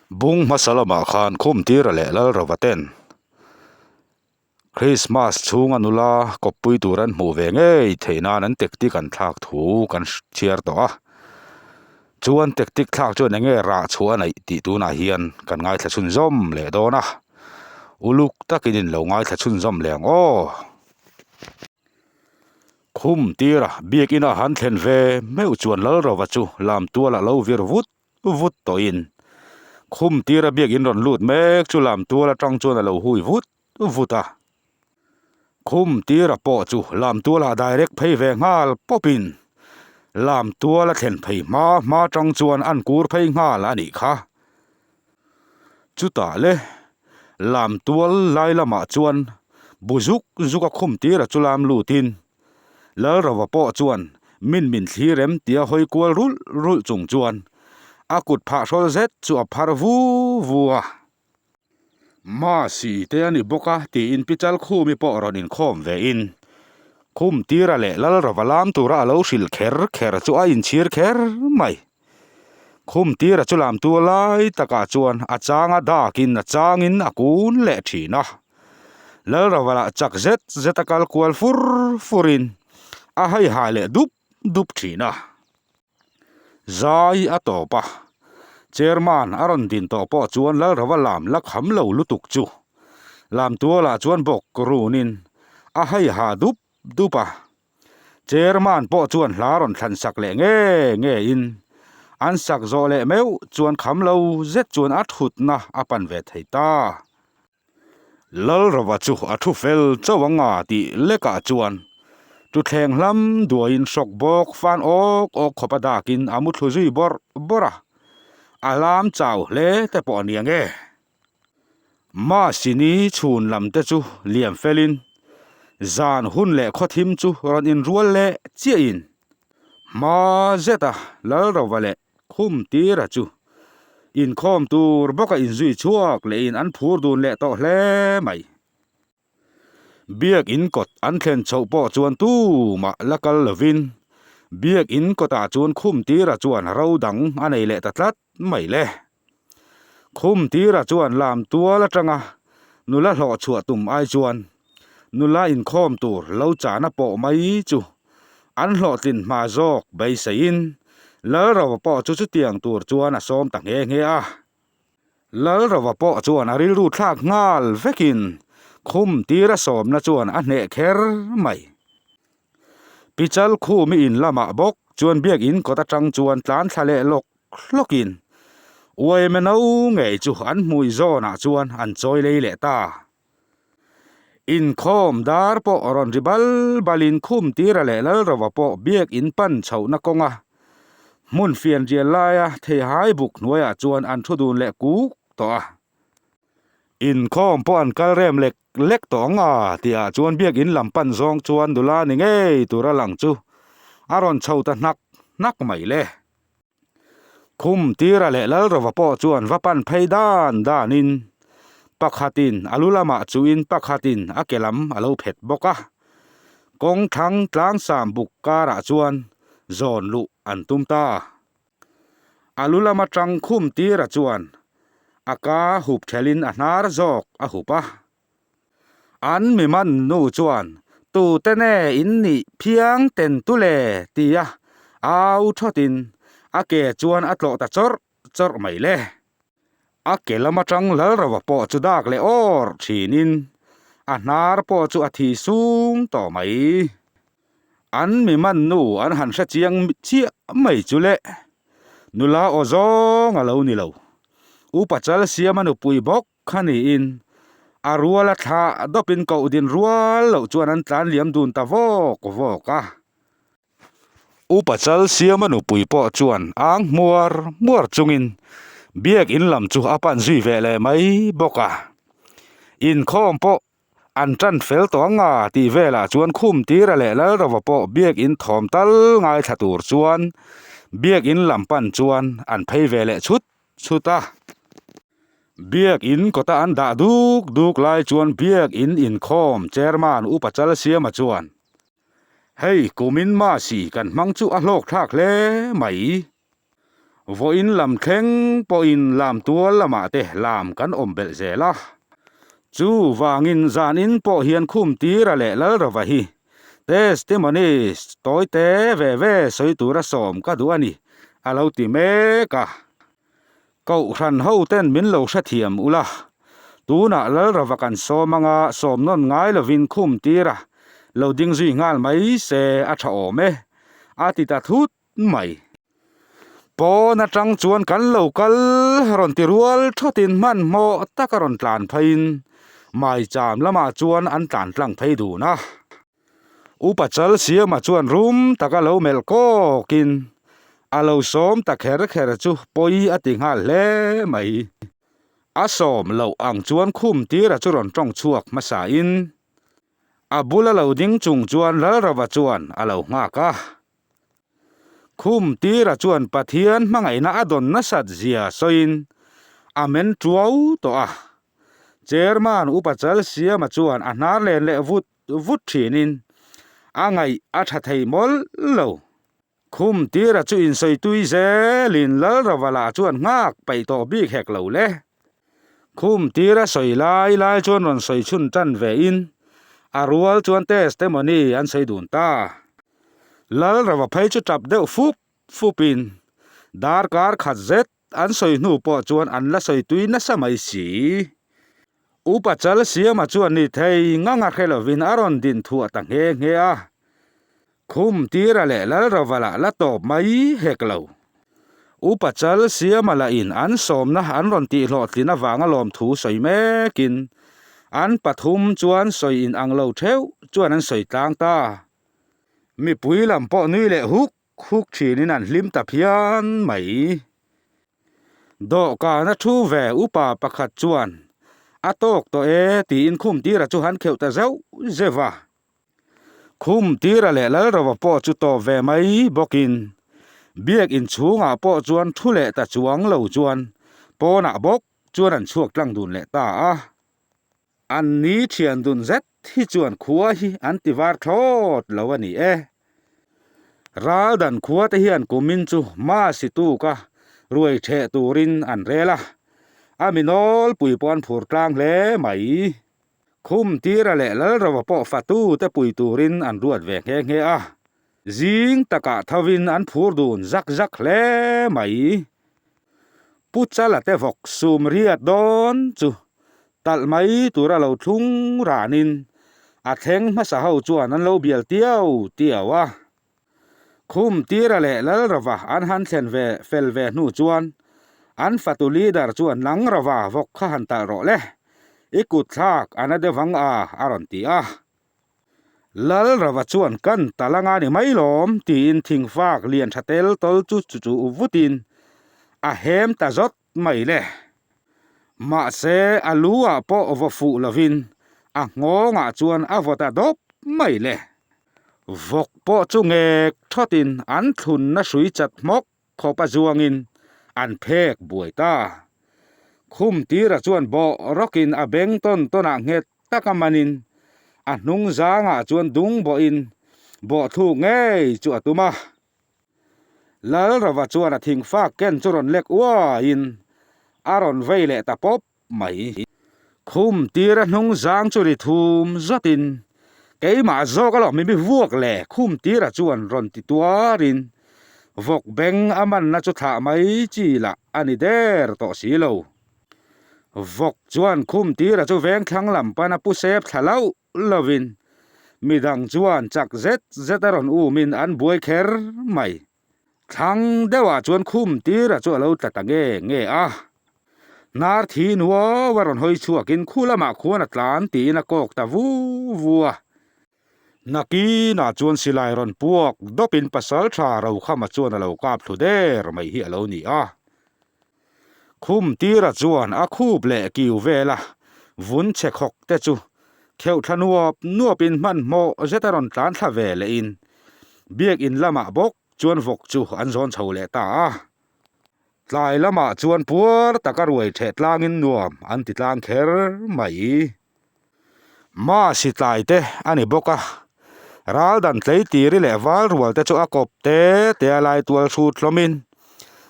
Bung hmasa lamah khan Khumtira leh Lalrova ten Krismas chhunga nula kawppui tur an hmuh ve ngei theih nan an tactic an thlak thu kan chhiar tawh a. Chuan tactic thlak chuan eng nge rah chhuah a neih tih tunah hian kan ngaithla chhunzawm leh dawn a. Uluk takin in lo ngaithla chhunzawm leh ang aw. Khum tira biakin a han thlen ve meuh chuan Lalrova chu lam tualah lo vir vut vut tawhin khum tira biakin rawn lut mek chu lam tual atang chuan a lo hui vut vut a. Khum tira pawh chu lam tualah direct phei ve nghal pawpin lam tual a thlen phei hma hma tang chuan an kur phei nghal a nih kha. Chutah le lam tual lai lamah chuan bu zuk zuk a khum tir a chu lam lutin Lalrova pawh chuan min min thlir em tia hawi kual rulh rulh chung chuan a kut phah hrawl zet chu a phar vu vu a. Masi te a ni bawk a tiin Pi Chalkhumi pawh rawn inkhawm ve in khum tira leh Lalrova lam tura a lo hrilh kher kher chu a inchhir kher mai. Khum tira chu lam tu lai takah chuan a chang a dakin a changin a kun leh thin a. Lalravala chak zet zet a kal kual fur furin a haihai leh dup dup thin a. Zai a tawp a, Chairman a rawn din tawh pawh chuan Lalrava lam la kham lo lutuk chu lam tualah chuan bawk runin a haiha dup dup a. Chairman pawh chuan hla rawn thlan sak leh nge nge in an sak zawh leh meuh chuan kham lo zet chuan a thutna a pan ve thei ta. Lalrova chu a thu fel chauh ang a tih lekah chuan thuthleng hlam duaiin hrawk bawk fan awk awk khawp a dakin a mu thlu zui bawrh bawrh a, a lam chau hle te pawh a ni ang e. Mahsini chhun lam te chu liam felin zan hun leh khawthim chu rawn inrual leh chiahin hma zeta Lalrova leh Khumtira chu inkhawm tur bawka inzui chhuak lehin an phur dun leh tawh hle mai. Biak in kawt an thlen chhoh pawh chuan tumah la kal lovin Biak in kawtah chuan Khumtira chuan ro dang a nei leh ta tlat mai le. Khumtira chuan lam tual atanga nula hlawh chhuah tum ai chuan nula inkhawm tur lo chahna pawh mai chu an hlawhtlin hma zawk beiseiin Lalrova pawh chu chutiang tur chuan a sawm ta nghe nghe a. Lalrova pawh chuan a rilru thlak nghal vekin khum tira sawmna chuan a hneh kher mai. Pichal khumi in lamah bawk chuan biakin kawt atang chuan tlan thla leh lawk hlawkin uaime no ngei chu an hmui zawnah chuan an chawi lei leh ta. Inkhawm dar pawh rawn ri bal balin khum tira leh Lalrova pawh biakin pan chhohna kawnga hmun fianrial laia theihai buk hnuaiah chuan an thu dun leh kuk tawh a. Inkhawm pawh an kal rem lek lek tawh ang a tihah chuan biakin lam pan zawng chuan nula ni ngei tura lang chu a rawn chho ta hnak hnak mai le. Khum tira leh Lalrova pawh chuan va pan phei dan danin pakhatin a lu lamah chuhin pakhatin a ke lam a lo phet bawk a. Kawng thlang tlangsam buk karah chuan zawn luh an tum ta. A lu lama tang khum tira chuan a ka hup thelin a hnar zawk a hup a. An mi man nu chuan tute nge in nih phiang ten tu le tia au thawtin a ke chuan a tlawh ta chawrh chawrh mai le. A ke lam atang Lalrova pawh chu dak leh awr thinin a hnar pawh chu a thi sung tawh mai. An mi man nu an han hre chiang chiah mai chu le. Nula aw zawng a lo ni lo. Upa chal siama nupui bawk kha niin a ruala thlah dawpin koh din rual loh chuan an tlan liam dun ta vawk vawk a. Upa chal siama nupui pawh chuan ang hmuar hmuar chungin biak in lam chu a pan zui ve leh mai bawk a. Inkhawm pawh an tan fel tawh ang a tih velah chuan khum tira leh Lalrova pawh biak in thawm tal ngaithla tur chuan biak in lam pan chuan an phei ve leh chhut chhut a. Biak in kawta an dah duk duk lai chuan Biak in inkhawm Chairman Upa Chalsiama chuan, Hei kumin Masi kan hmang chu a hlawk thlak hle mai. Vawiin lam thleng pawhin lam tual lamah te lam kan awm belh zel a. Chu vangin zanin pawh hian Khumtira leh Lalrova hi testimonies tawi te ve ve sawi tura sawm ka duh a ni, a lo ti mek a. Kohhran ho ten min lo hrethiam ula, tunah Lalrava kan sawm anga sawm nawn ngai lovin khum tira lo ding zui nghal mai se a tha awm e, a ti ta thut mai. Pawn atang chuan kan lo kal rawn ti rual thawtin hmanhmawh taka rawn tlan pheiin maicham lamah chuan an tlan tlang phei dun a. Upa chal siama chuan rum taka lo melh kawkin a lo sawm ta kher kher chu pawi a ti nghal hle mai. A sawm loh ang chuan khum tira chu rawn tawng chhuak hmasain a bula lo ding chung chuan Lalrava chuan a lo nghak a. Khum tira chuan Pathian hmangaihna a dawn nasat zia sawiin a men tuau tawh a. Chairman Upa Chal Siama chuan a hnar len leh vut vut thinin a ngaih a tha thei mawlh lo. Khum tira chu insawi tui zelin Lalrava lah chuan nghak paih tawh bik hek lo le. Khum tira sawi lai lai chuan rawn sawi chhun tan vein a rual chuan testimony an sawi dun ta. Lalrava phei chu tap deuh fup fupin darkar khat zet an sawi hnu pawh chuan an la sawi tui nasa mai si. Upa chal siama chuan ni thei ngang a hre lovin a rawn din thuah ta nghe nghe a. Khum tira leh Lalrava lah la tawp mai hek lo. Upa chal siama lahin an sawmna an rawn tihhlawhtlin avanga lawmthu sawi mekin an pathum chuan sawi in ang lo theuh chuan an sawi tlang ta. Mipui lam pawh nui leh huk huk thinin an hlim ta phian mai. Dawhkana thu ve upa pakhat chuan a tawk tawh e tiin khum tira chu han kheuh ta zeuh zeuh a. Khum tira leh Lalrova pawh chu tawp ve mai bawkin biak inchhungah pawh chuan thu leh ta chuang lo chuan pawnah bawk chuan an chhuak tlang dun leh ta a. An ni thian dun zet hi chuan khua hi an ti var thlawt lo a ni e. Ral dan khua te hian kumin chu Masi tuka ruai theh turin an rel a, a mi nawlpui pawh an phur tlang hle mai. Khum tira leh Lalrova pawh fatu te pui turin an ruat ve nghe nghe a, zing takah thovin an phur dun zak zak hle mai. Pu Chala te vawk sum riat dawn chu talh mai tura lo thlung ranin a thleng hmasa ho chuan an lo bial tiau tiau a. Khum tira leh Lalrova an han thlen ve fel ve hnu chuan an fatu leader chuan Langrova vawk kha han talh rawh le, i kut thlak a na deuh ang a a rawn ti a. Lalrova chuan kan talh anga ni mai lawm tiin thingfak lian tha tel tawl chu chu chu vutin a hem ta zawt mai le. Mahse a lu ah pawh vaw fuh lovin a nghawngah chuan a vaw ta dawp mai le. Vawk pawh chu ngek thawtin an thlunna hrui chat hmawk khawp a zuangin an phek buai ta. Khum tira chuan bawh rawkin a beng tawn tawnah nghet taka manin a hnung zangah chuan dung bawhin bawhthluk ngei chu a tum a. Lalrova chuan a thingfak ken chu rawn lek uaiin a rawn vei leh ta pawp mai. Khum tira hnung zang chu ri thum zatin keimah zawk alawm mi vuak le khum tira chuan rawn ti tuarin vawk beng a manna chu thlah mai chi lah a ni der tawh si lo. Vawk chuan khum tira chu veng thlang lam pana pu sep thla loh lovin midang chuan chak zet zet a rawn umin an buai kher mai. Thlang deuhah chuan khum tira chu a lo tla ta nge nge a. Hnar thi nuau a rawn hawi chhuakin khu lamah khuan a tlan tiin a kawk ta vu vu a. Nakinah chuan silai rawn puak dawpin pasaltha Rokhama chuan a lo kap thlu der mai hi a lo ni a. Khum tira chuan a khup leh kiu vela vun chhe khawk te chu kheuh thla nuap nuapin hmanhmawh zet a rawn tlan thla ve lehin biak in lamah bawk chuan vawk chu an zawn chho leh ta a. Tlai lamah chuan puar taka ruai theh tlangin nuam an ti tlang kher mai. Masi tlai te a ni bawk a, ral dan tleitiri leh val rual te chu a kawp te te a lai tual hrut hlawmin.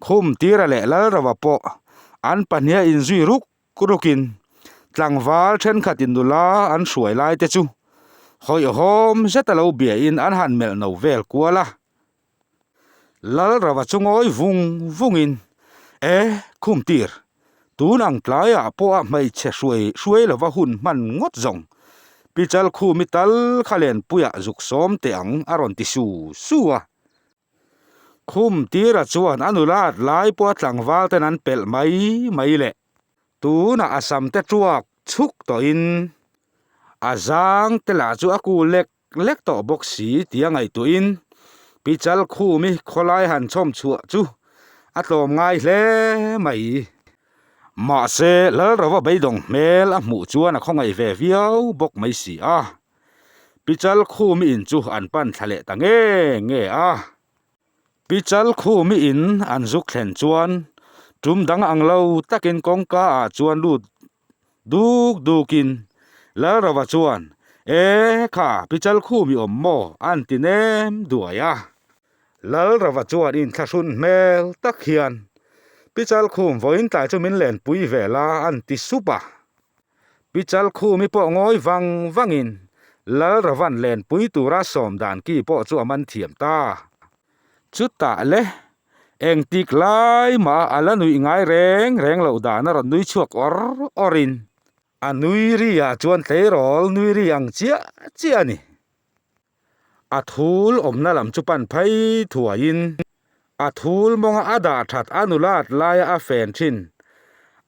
Khumtira leh Lalrova pawh an pahniha inzui ruk rukin tlangval thenkhatin nula an hruai lai te chu hawihhawm zeta lo biain an han melh no vel kual a. Lalrava chu ngawi vung vungin, E, Khumtir, tun ang tlaiah pawh a hmeichhe hruai hruai lova hun hman ngawt zawng, Pichal Khumi tal kha lenpuiah zuk sawm teh ang a rawn ti su su a. Khumtira chuan a nulat lai pawha tlangval ten an pelh mai mai leh tunah a sam te tuak chhuk tawhin a zang te lah chu a kul lek lek tawh bawk si tia ngaihtuahin Pichal Khumi khawlai han chhawm chhuah chu a tlawm ngai hle mai. Mahse Lalrova beidawng hmel a hmuh chuan a khawngaih ve viau bawk mai si a. Pichal Khumi in chu an pan thla leh ta nge nge a. Pichal Khumi in an zuk thlen chuan tum dang ang lo takin kawngka ah chuan lut duk dukin Lalrova chuan, E kha, Pichal Khumi awm maw? an ti nem duai a. Lalrova chuan inthlahrun hmel tak hian, Pichal Khum vawiin tlai chu min lenpui ve la an ti sup a. Pi Chalkhumi pawh ngawi vang vangin Lalravan lenpui tura sawm dan ki pawh chu a man thiam ta. Chutah le, engtik lai mah a la nuih ngai reng reng loh dan a rawn nui chhuak awr awrin a nui ri ah chuan tleirawl nui ri ang chiah chiah a ni. A thul awmna lam chu pan phei thuaiin a thul mawnga a dah that a nulat laia a fen thin.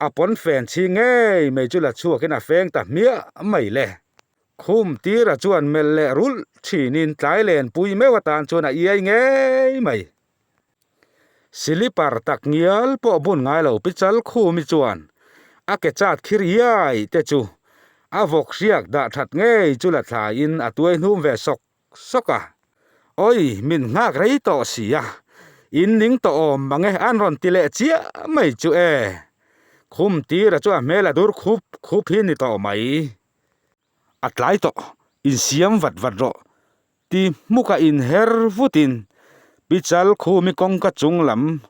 A pawn fen chhi ngei mai chu la chhuakin a feng ta hmiah mai le. Khum tira chuan melh leh rulh thinin tlai lenpui meuh atan chuan a iai ngei mai. Silipar tak ngial pawh bun ngai lo Pichal Khumi chuan a ke chat khir iai te chu a vawk hriak dah that ngei chu la thlaiin a tuai hnum ve sawk sawk a. Awi, min nghak rei tawh si a, in ning tawh awm mang e an rawn ti leh chiah mai chu e. Khum tira chu a hmel a dur khup khup hi ni tawh mai. A tlai tawh, insiam vat vat rawh. Ti hmuka inher vutin Pichal Khumi kawngka chung lam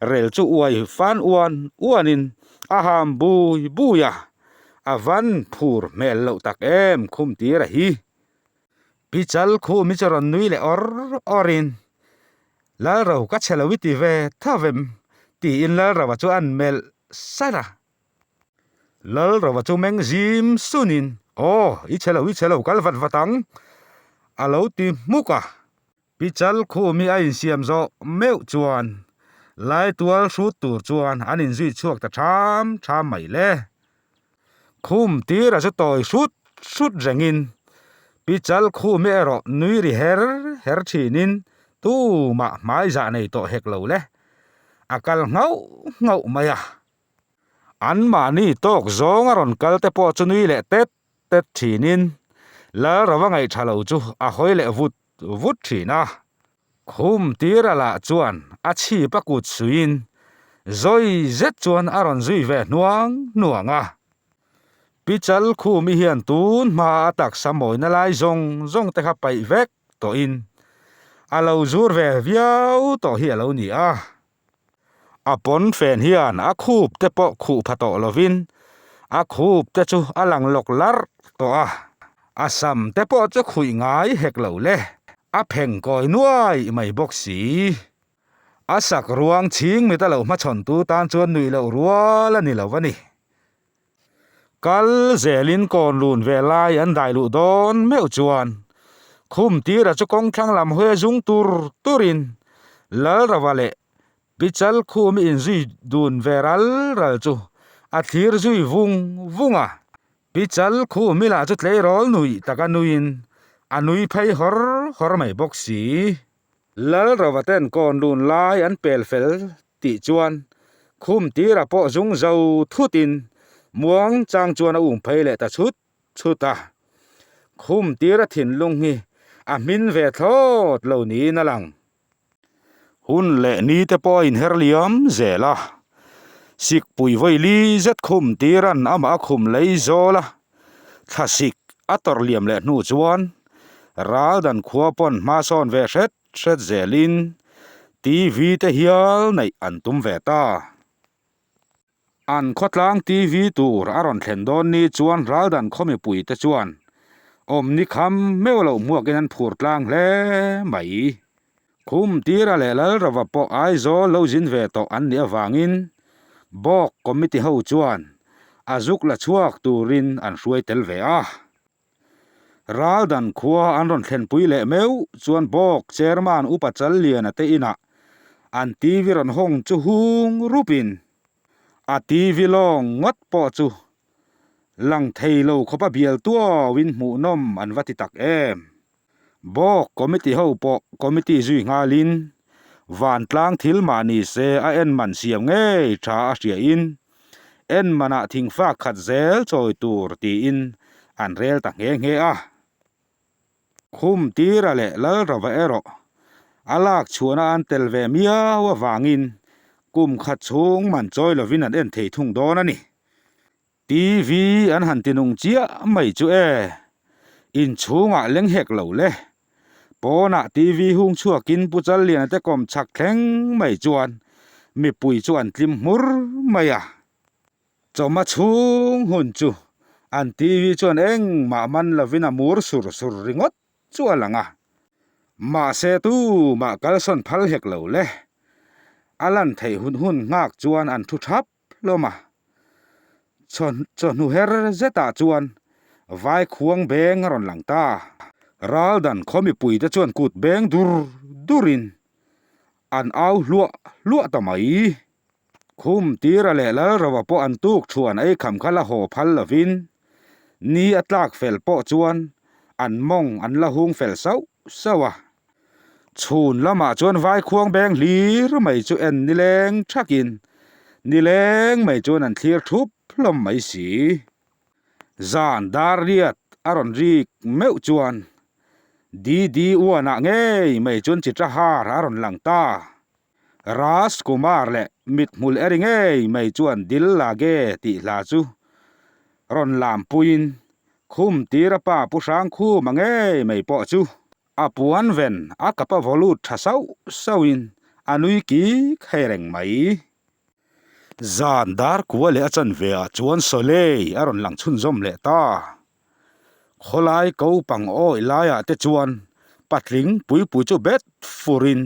rel chu uai fan uan uanin a ham bui bui a, a van phur hmel loh tak em khum tir a hi. Pichal Khumi chu rawn nui leh awr awrin, Lalro ka chhe lo i ti ve thavem tiin Lalrova chu an melh sar a. Lalrova chu meng zim sunin, Aw, i chhe lo, i chhe lo, kal vat vat ang, a lo ti hmuk a. Pi Chalkhumi a insiam zawh meuh chuan Laitual hrut tur chuan an inzui chhuak ta ṭham ṭham mai le. Khum tira chu tawi hrut hrut rengin Pi Chalkhumi erawh nui ri her her ṭhinin tumah hmaizah nei tawh hek lo le, a kal nghauh nghauh mai a. Anmahni tawk zawng a rawn kal te pawh chu nui leh tet tet thinin Lalrova ngaihṭha lo chu a hawi leh vut vut thin a. Khum tira lah chuan a chhip a kut suiin zawi zet chuan a rawn zui ve hnuang hnuang a. Pichal Khumi hian tun hma a taksa mawina lai zawng zawng te kha paih vek tawhin a lo zur ve viau tawh hi a lo ni a. A pawn fen hian a khup te pawh khuh pha tawh lovin a khup te chu a lang lawk larh tawh a, a sam te pawh chu khuih ngai hek lo le, a pheng kawi nuai mai bawk si. A sak ruang chhing mit a lo hmachhawn tu tan chuan nuih loh rual a ni lo a ni. Kal zelin kawn lun ve lai an dai luh dawn meuh chuan khum tira chu kawng thlang lam hawi a zung tur turin Lalrava leh Pichal khum inzui dun ve ral ral chu a thlir zui vung vung a. Pichal khum lah chu tleirawl nuih taka nuiin a nui phei hawr hawr mai bawk si. Lalrava ten kawn lun lai an pel fel tih chuan khum tira pawh zung zo thutin muang chang chuan a um phei leh ta chhut chhut a. Khum tira thinlung hi a hmin ve thlawt lo niin a lang. Hun leh ni te pawh a inher liam zel a, sikpui vawi li zet khum tiran amah a khum lei zawl a, thlasik a tawrh liam leh hnu chuan ral dan khua pawn hma sawn ve hret hret zelin. TV te hial neih an tum ve ta. An khawtlang TV tur a rawn thlen dawn ni chuan Raldan khaw mipui te chuan awm ni kham meuh loh hmuakin an phur tlang hle mai. Khum tira leh Lalrava pawh Aizawl lo zin ve tawh an nih avangin Bawk Committee ho chuan a zuk la chhuak turin an hruai tel ve a. Raldan khua an rawn thlenpui leh meuh chuan Bawk Chairman Upa Challiana te inah an TV rawn hawng chu hung rupin a TV lawng ngawt pawh chu lang thei lo khawpa bial tuauin hmuhnawm an va ti tak em. Bawk Committee ho pawh Committee zui nghalin vantlang thil mah ni se a en man siam ngei tha a hriain en manah thingfak khat zel chawi tur tiin an rel ta nghe nghe a. Khum tira leh Lalrava erawh a lak chhuahna an tel ve miau avangin kum khat chhung man chawi lovin an en thei thung dawn a ni. TV an han ti nung chiah mai chu e, inchhungah leng hek lo le. Pawnah TV hung chhuakin Pu Challiana te kawm chhak thleng mai chuan mipui chu an tlim hmur mai a. Chawma chhung hun chu an TV chuan engmah man lovin a mur sur sur ringawt chu a lang a. Mahse tumah kalsawn phal hek lo le. A lan theih hun hun nghak chuan an thu thap hlawm a. Chawhnu her zetah chuan vai khuang beng a rawn lang ta. Raldan khaw mipuite chuan kut beng dur durin an au hluah hluah ta mai. Khum tira leh Lalrova pawh an tuk thuan ei kham kha la haw phal lovin ni a tlak fel pawh chuan an mawng an la hung fel sauh sauh a. Chhun lamah chuan vaikhuang beng hlir mai chu en nileng thakin nileng mai chuan an thlir thup hlawm mai si. Zan dar riat a rawn rik meuh chuan DD uanah ngei mai chuan Chitrahar a rawn lang ta. Raj Kumar leh mithmul eri ngei mai chuan Dil Lage tih hla chu rawn lampuiin khum tira pa Pu Hrangkhuma ngei mai pawh chu A puan ven a kap a vaw lut tha sauh sauhin a nui kik hei reng mai. Zan dar kua leh a chanve ah chuan Soleil a rawn lang chhunzawm leh ta. Khawlai ko pang awi laiah te chuan patling puipui chu bet furin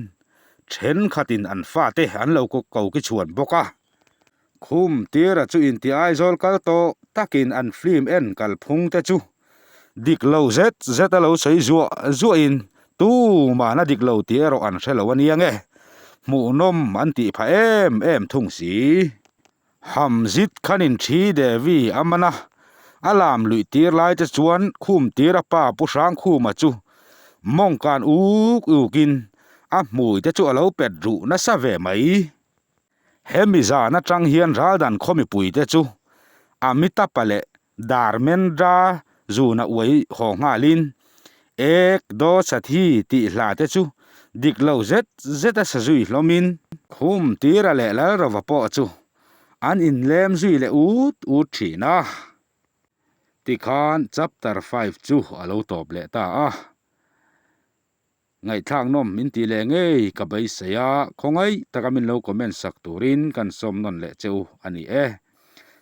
thenkhatin an fate an lo ko ki chhuan bawk a. Khum tira chu inti Aizawl kal tawh takin an film en kalphung te chu dik lo zet zet a lo sawi zuah zuahin tumahna dik lo tih erawh an hre lo a nia nge, hmuhnawm an tih phah em em thung si. Hamzit khanin Thi Devi a man a, a lam luih tir lai te chuan khum tira pa Pu Hrangkhuma chu mawngkan uk ukin a hmui te chu a lo pet ruh nasa ve mai. Hemi zan atang hian Raldan khaw mipuite chu Amitabh-a leh Dharmendra zuna uai haw nghalin Ek Do Sathi tih hla te chu dik lo zet zet a sa zui hlawmin Khum Tira leh Lalrova pawh chu an inlem zui leh ut ut thin a. Tikhan Chapter 5 chu a lo tawp leh ta a. Ngaihthlak nawm min tih leh ngei ka beisei a, khawngaih taka min lo comment sak turin kan sawm nawn leh che u a ni e.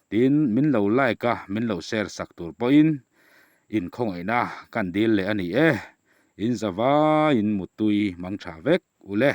Tin, min lo like a, min lo share sak tur pawhin in khawngaihna kan dil leh a ni e. In zavaiin muttui mang tha vek u le.